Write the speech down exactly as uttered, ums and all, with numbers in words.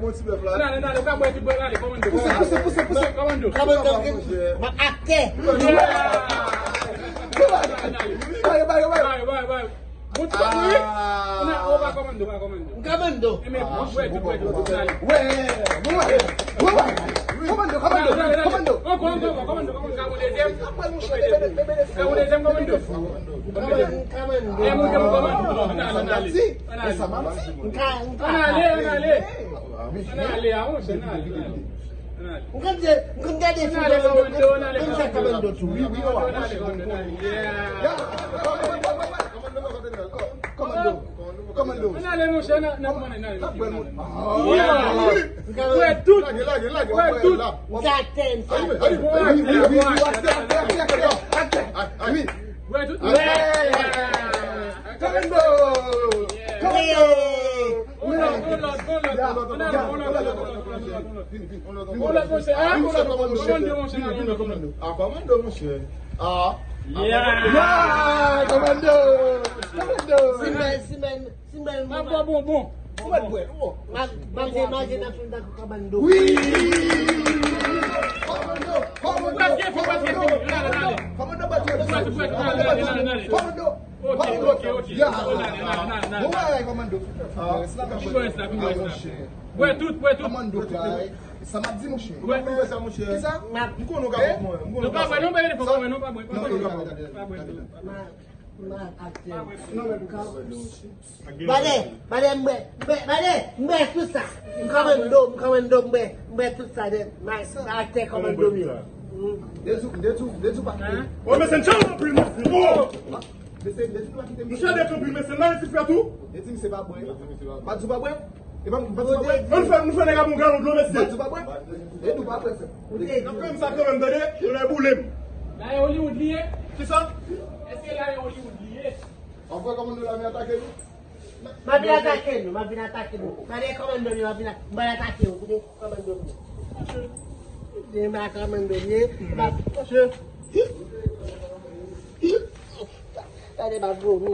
Bon ti bèf la. Nan, nan, nan, ou ka bwè ti bwè la, ale, kòmando. Pouse, pouse, pouse, pouse. Kòmando. Kòmando, m ap atè. Bayo, bayo, bayo. Bayo, bayo, bayo. Bon ti bwè, wi. Ou pa kòmando, pa kòmando. M kòmando. E men, bwè ti bwè, ale. Wè, wè, wè, wè. Kòmando, kòmando, kòmando. Ankò, ankò, ankò, kòmando, kòmando. Ka yon dezyèm. Ka yon dezyèm, kòmando. Kòmando. E monte, kòmando. Ann ale, ann ale. Ann ale, ann ale. Ann ale, a, monchè, ann ale, ann ale. Ann ale. M konn gade, m konn gade fougo nan men sa kòmando tou. Wi, wi, wi. Kòmando. Kòmando. Ann ale, monchè, ann ale, ann ale. Bwè tout. Lage, lage, lage. Bwè tout. Ann ale, ann ale. Bwè tout. Kòmando. Kòmando. Hold on, hold on, hold on. Hold on, hold on, hold on. Hold on, monchè. Ah, hold on, kòmando, monchè. Ah, kòmando, monchè. Ah. Yeah. Yeah, kòmando. Kòmando. Simen, simen, simen. Ma bwa bonbon. Ou mèt bwè. Ma, manje, manje nan fil nan kòmando. Wi. Kòmando, kòmando. Kòmando, kòmando. Kòmando, kòmando. Ok, ok, ok. Ya. Bon bagay, kòmando. Ah, bwè tout, bwè tout. Kòmando, sa m ap di, monchè. Bwè tout. Sa, monchè. Kisa? M konnen w ka bwè, m konnen w ka bwè. Non, pa bwè, non, pa bwè, non, pa bwè. Non, non, non, non. Pa bwè. Ma, ma, atè. Bale, bale, m bwè, m bwè, bale, m bwè tout sa. M kòmando, m kòmando, m bwè, m bwè tout sa, de, ma, atè kòmando m ye. Detou, detou, detou pa kite. Oh, men se yon anpil, mèsi. Oh! Mesye, detou pa kite misye. Misye detou anpil, mesye, nan ti frè tou. Detou misye pa bwè. Pa di w pa bwè. E pa, pa di w pa bwè. Ann fè, ann fè nèg ap yon galon dlo, mesye. Pa di w pa bwè. Detou pa bwè, frè. N ap fè m sa kanmenm, tande? Yo lè boule m. La e Hollywood li ye? Kisa? Èske la e Hollywood li ye? Anfrè, kòmando la vin atake nou? M ap vin atake nou, m ap vin atake nou. Gade kòmando m yo, m ap vin a-, m pral atake yo, koute kòmando m yo. Koute m a kòmando m ye, m ap, gade m ap vomi.